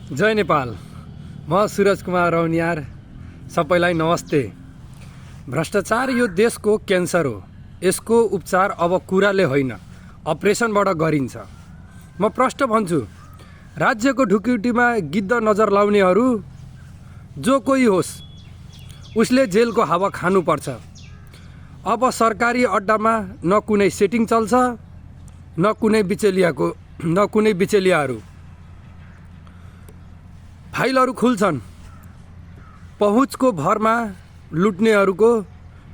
जय नेपाल। म सूरज कुमार रौनियार। सबैलाई नमस्ते। भ्रष्टाचार यो देशको क्यान्सर हो। यसको उपचार अब कुराले होइन, अपरेसनबाट गरिन्छ। म प्रष्ट भन्छु, राज्यको ढुकुटीमा गिद्ध नजर लाउनेहरू जो कोही होस्, उसले जेलको हावा खानुपर्छ। अब सरकारी अड्डामा न कुनै सेटिङ चल्छ, न कुनै बिचेलियाहरू। फाइलहरू खुल्छन्, पहुँचको भरमा लुट्नेहरूको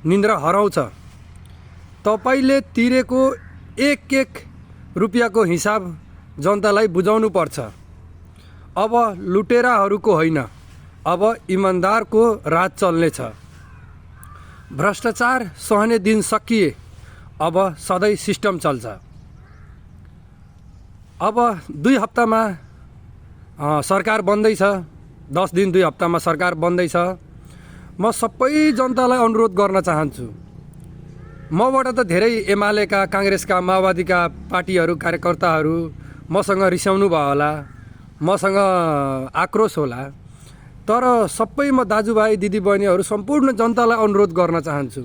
निन्द्रा हराउँछ। तपाईले तिरेको एक एक रुपियाँको हिसाब जनतालाई बुझाउनु पर्छ। अब लुटेराहरूको होइन, अब इमान्दारको राज चल्नेछ। भ्रष्टाचार सहने दिन सकिए, अब सधैँ सिस्टम चल्छ। अब 2 हप्तामा सरकार बन्दैछ। 10 दिन 2 हप्तामा सरकार बन्दैछ। म सबै जनतालाई अनुरोध गर्न चाहन्छु। मबाट त धेरै एमालेका, काङ्ग्रेसका, माओवादीका पार्टीहरू, कार्यकर्ताहरू मसँग रिसाउनु भयो होला, मसँग आक्रोश होला, तर सबै म दाजुभाइ दिदीबहिनीहरू सम्पूर्ण जनतालाई अनुरोध गर्न चाहन्छु।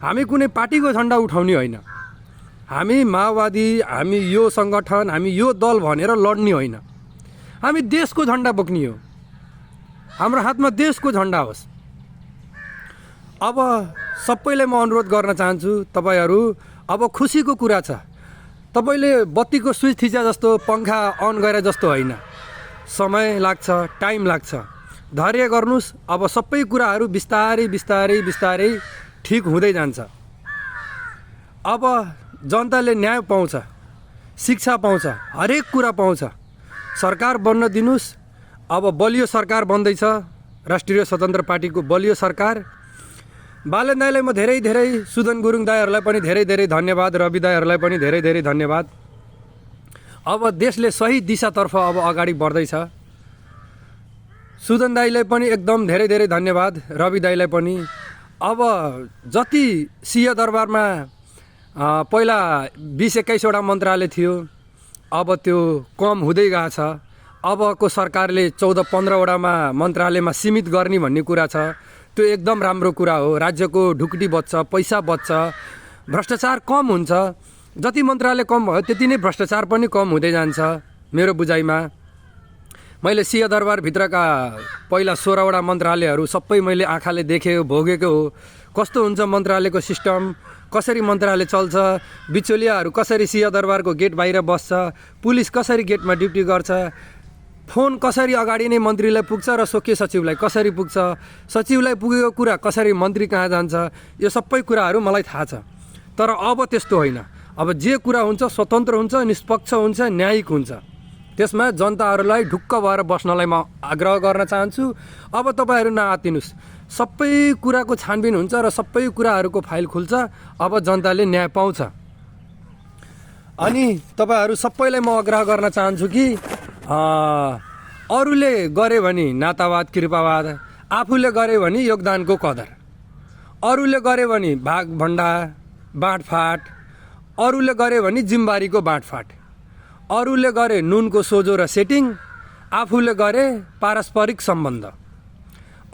हामी कुनै पार्टीको झन्डा उठाउने होइन। हामी माओवादी, हामी यो सङ्गठन, हामी यो दल भनेर लड्ने होइन। हामी देशको झन्डा बोक्ने हो। हाम्रो हातमा देशको झन्डा होस्। अब सबैले म अनुरोध गर्न चाहन्छु, तपाईहरू अब खुसीको कुरा छ। तपाईँले बत्तीको स्विच थिचे जस्तो, पङ्खा अन गरे जस्तो होइन। समय लाग्छ, टाइम लाग्छ। धैर्य गर्नुहोस्। अब सबै कुराहरू बिस्तारै बिस्तारै बिस्तारै ठिक हुँदै जान्छ। अब जनताले न्याय पाउँछ, शिक्षा पाउँछ, हरेक कुरा पाउँछ। सरकार बन्न दिनुहोस्। अब बलियो सरकार बन्दैछ, राष्ट्रिय स्वतन्त्र पार्टीको बलियो सरकार। बालेन दाईलाई म धेरै धेरै, सुदन गुरुङ दाईहरूलाई पनि धेरै धेरै धन्यवाद, रवि दाईहरूलाई पनि धेरै धेरै धन्यवाद। अब देशले सही दिशातर्फ अब अगाडि बढ्दैछ। सुदन दाईलाई पनि एकदम धेरै धेरै धन्यवाद, रवि दाईलाई पनि। अब जति सिंहदरबारमा पहिला 20-21वटा मन्त्रालय थियो, अब त्यो कम हुँदै गएको छ। अबको सरकारले 14-15वटामा मन्त्रालयमा सीमित गर्ने भन्ने कुरा छ। त्यो एकदम राम्रो कुरा हो। राज्यको ढुकुटी बच्छ, पैसा बच्छ, भ्रष्टाचार कम हुन्छ। जति मन्त्रालय कम भयो त्यति नै भ्रष्टाचार पनि कम हुँदै जान्छ मेरो बुझाइमा। मैले सिंहदरबारभित्रका पहिला 16वटा मन्त्रालयहरू सबै मैले आँखाले देखेको, भोगेको हो। कस्तो हुन्छ मन्त्रालयको सिस्टम, कसरी मन्त्रालय चल्छ, बिचौलियाहरू कसरी सिंहदरबारको गेट बाहिर बस्छ, पुलिस कसरी गेटमा ड्युटी गर्छ, फोन कसरी अगाडि नै मन्त्रीलाई पुग्छ र स्वकीय सचिवलाई कसरी पुग्छ, सचिवलाई पुगेको कुरा कसरी मन्त्री कहाँ जान्छ, यो सबै कुराहरू मलाई थाहा छ। तर अब त्यस्तो होइन। अब जे कुरा हुन्छ स्वतन्त्र हुन्छ, निष्पक्ष हुन्छ, न्यायिक हुन्छ। त्यसमा जनताहरूलाई ढुक्क भएर बस्नलाई म आग्रह गर्न चाहन्छु। अब तपाईँहरू नआत्तिनुहोस्। सबै कुराको छानबिन हुन्छ र सबै कुराहरूको फाइल खुल्छ। अब जनताले न्याय पाउँछ। अनि तपाईँहरू सबैलाई म आग्रह गर्न चाहन्छु कि अरूले गरे भने नातावाद, कृपावाद, आफूले गरे भने योगदानको कदर, अरूले गरे भने भागभन्डा, बाँडफाट, अरूले गरे भने जिम्मेवारीको बाँडफाट, अरूले गरे नुनको सोझो र सेटिङ, आफूले गरे पारस्परिक सम्बन्ध,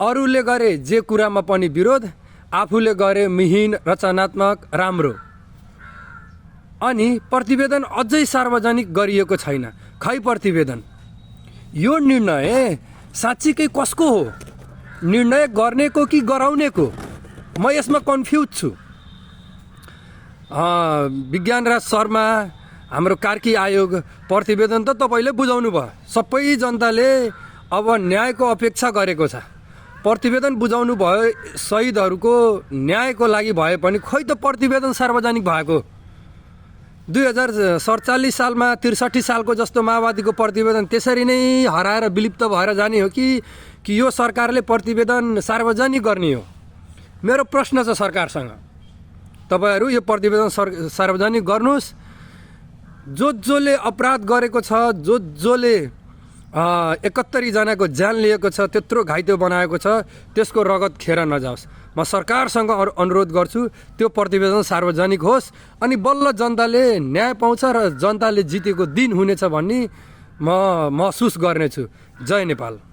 अरूले गरे जे कुरामा पनि विरोध, आफूले गरे मिहिन, रचनात्मक, राम्रो। अनि प्रतिवेदन अझै सार्वजनिक गरिएको छैन। खै प्रतिवेदन? यो निर्णय साँच्चीकै कसको हो? निर्णय गर्नेको कि गराउनेको? म यसमा कन्फ्युज छु। विज्ञानराज शर्मा, हाम्रो कार्की आयोग, प्रतिवेदन त तपाईँले बुझाउनु भयो। सबै जनताले अब न्यायको अपेक्षा गरेको छ। प्रतिवेदन बुझाउनु भयो। शहीदहरूको न्यायको लागि भए पनि खोइ त प्रतिवेदन सार्वजनिक भएको? 2047 सालमा 63 सालको जस्तो माओवादीको प्रतिवेदन त्यसरी नै हराएर विलुप्त भएर जाने हो कि यो सरकारले प्रतिवेदन सार्वजनिक गर्ने हो? मेरो प्रश्न छ सरकारसँग। तपाईँहरू यो प्रतिवेदन सार्वजनिक गर्नुहोस्। जसले अपराध गरेको छ, जसले 71 जनाको ज्यान लिएको छ, त्यत्रो घाइते बनाएको छ, त्यसको रगत खेर नजाओस्। म सरकारसँग अनुरोध गर्छु, त्यो प्रतिवेदन सार्वजनिक होस्। अनि बल्ल जनताले न्याय पाउँछ र जनताले जितेको दिन हुनेछ भन्ने म महसुस गर्नेछु। जय नेपाल।